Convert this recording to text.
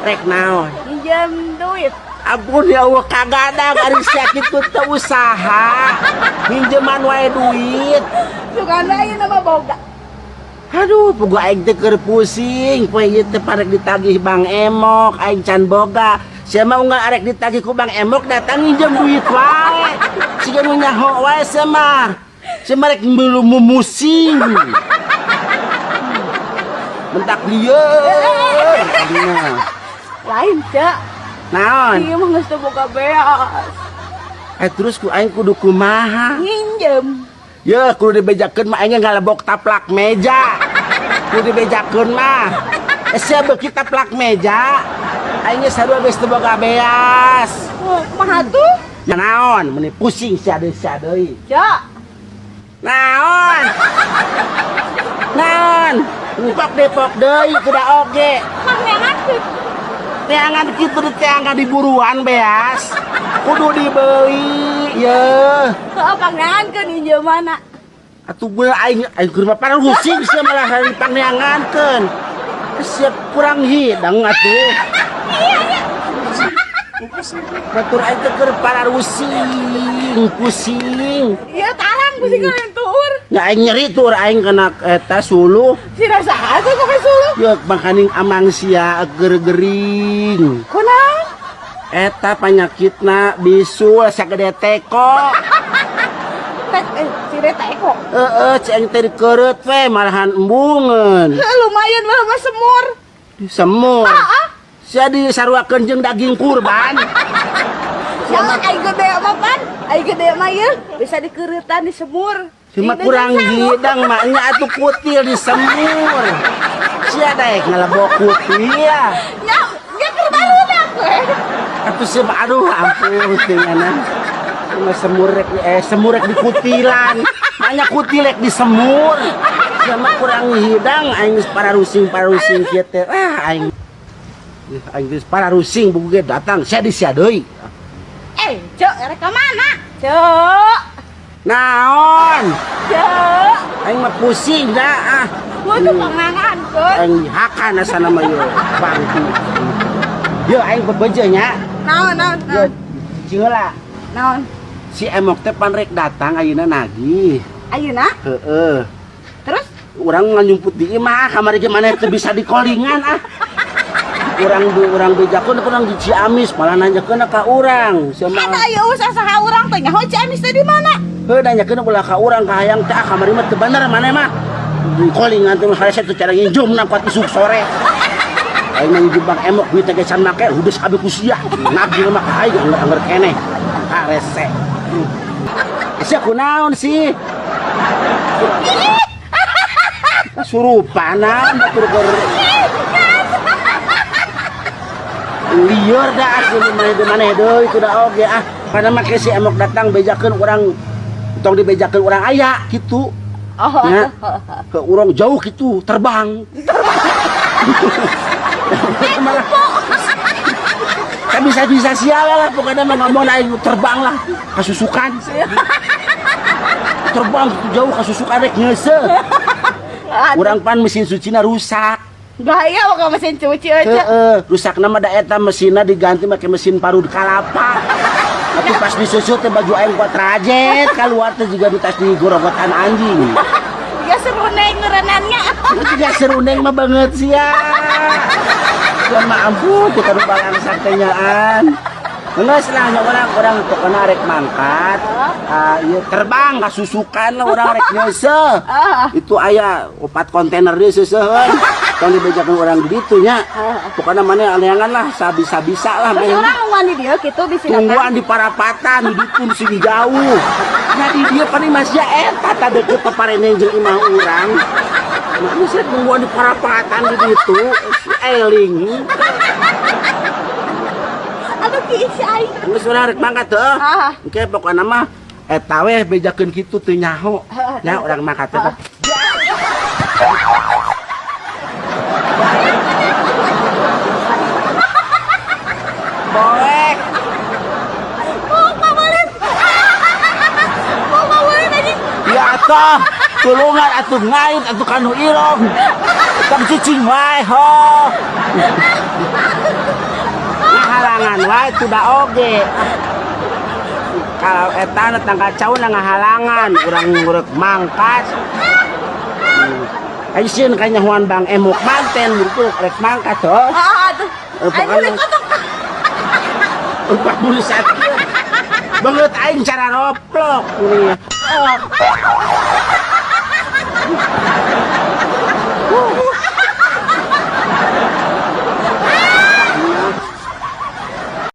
Rek naon? Minjem duit. Ampun ya Allah, kagadang ari sia kitu teu usaha. Minjeman wae duit. Sugan ayeuna mah boga. Aduh, puguh aing teh keur pusing. Poe ieu teh parek ditagih Bang Emok, aing can boga. Sia mah unggal arek ditagih ku Bang Emok datang nginjem duit wae. Siga nu nyaho wae sia mah. Sia mah rek memusing. Mentak lieur. Aduh. Lain, Cak. Naon? Ieu mah geus teu boga beas. Eh, terus ku aing kudu kumaha? Nginjem. Ya, kudu dibejakeun mah aing ngalebok taplak meja. Kudu dibejakeun mah. Eh, sia beuki taplak meja. Aing ge sarua geus teu boga beas. Oh, kumaha tuh? Ya naon, meuni pusing sia deui sia deui. Cak. Naon? Naon? Depok depok deui kuda oge. Pangneangankeun. Teangan kitu di teangan di buruan beas. Kudu dibeli, ye. Heeh, pangneangankeun injeumana. Atuh bener aing aing keur mah parusing sia malah hari pangneangankeun. Siap kurang hidang atuh. Batur aing teh keur pararusing, pusing. Iya, tarang pusing kalian tuur. Ya aing nyeri tuur aing kena eta suluh. Si rasa atuh kok suluh. Ya makaning amang sia keur gering. Kunaon? Eta panyakitna bisul sagede teko. Tek si reta eko. Heeh, ci aing teh dikeureut we malahan embungeun. Heuh, lumayan mah mah semur. Semur. Heeh. Sia disaruakeun jeung daging kurban. Jangan aing gede mah pan. Aing gede mah ieu bisa dikeureutan di semur. Cuma kurang hidang maknya atuh kutil di semur. Sia daek ngalebok kutil. Ya, ya keur barudak we. Atuh sia mah aduh ampun tingana. Cuma semur rek semur rek dikutilan. Maknya kutil rek disemur. Sia mah kurang hidang aing geus pararusing-pararusing kieu teh. Ah aing. Aing geus pararusing buku ge datang sia di sia deui. Eh, Cok, rek ka mana? Cok. Naon? Cok. Aing mah pusing dah ah. Gua tuh pangneangankeun. Aing hakan asana mah ieu bangku. Yo aing bebeje nya. Naon, naon, Yo naon. cieula. Naon? Si Emok teh pan rek datang ayeuna nagih. Ayeuna? Heeh. Terus? Urang nganyumput di imah kamari ge maneh teu bisa dikolingan ah. Urang urang bejakeun urang di Ciamis malah nanyakeun ka urang. Sia mah. Ada ieu usah saha urang teh nyaho Ciamis teh di mana? Heuh nanyakeun ulah ka urang ka hayang teh ah kamari mah teu bener maneh mah. Kolingan teh haresa teu cara nginjumna kuat isuk sore. Aing mah nginjem Bang Emok duit teh can make hudes kabeh ku sia. Nagih mah ka aing angger-angger keneh. Harese. Sia kunaon sih? Surupan naon batur keur lieur dah aku maneh maneh deui kuda oge ah. Karena make si Emok datang bejakeun urang tong dibejakeun urang aya kitu. Oh. Ya. Ke urang jauh kitu terbang. Malah kan bisa-bisa sial lah pokoknya mah ngomong aing terbang lah kasusukan. Terbang kitu jauh kasusukan rek ngeuseuh. Urang pan mesin cucina rusak. Bahaya waktu mesin cuci aja. Heeh, rusakna mah da eta mesinna diganti make mesin parut kalapa. Tapi pas disusut teh baju aing kuat rajet keluar teh juga di tas digorogotan anjing. Ya serundeng ngerenannya. Juga serundeng mah banget sih ya. Ya mah ampun teh kanu balangsak teh nyaan. Geus lah nya urang pokona rek mangkat. Ah ieu terbang kasusukan lah urang rek ngeuseuh. Itu aya 4 kontainer deui seuseuheun. Tong dibejakeun urang di ditu nya. Pokona maneh aneangan lah sabisa-bisa lah Terus maneh. urang nungguan di dieu kitu bisi datang. Tungguan di parapatan di ditu sing jauh. Nya di dieu paling masih eta ta deukeut paparene jeung imah urang. Nah, geus rek nungguan di parapatan di ditu si eling. Aduh ki si aing. Geus urang rek mangkat heuh. Ah. Engke pokona mah eta we bejakeun kitu teu nyaho. Nya urang mangkat teh. Boek. Mau pameulit. Mau pameulit anjing. Ya atuh, tulungan atuh ngait atuh kanu irong. Tong cicing wae ho. Ngahalangan wae tuda oge. Kalau eta na tangkal cau na ngahalangan, urang ngurek mangkat. Ayo sieun kanyahoan Bang Emok manten buruk rek mangkat oh. Ah, atuh. Eh, Aing pokoknya- boleh kotok. Upah bulu saat banget aing cara roplok. Oh.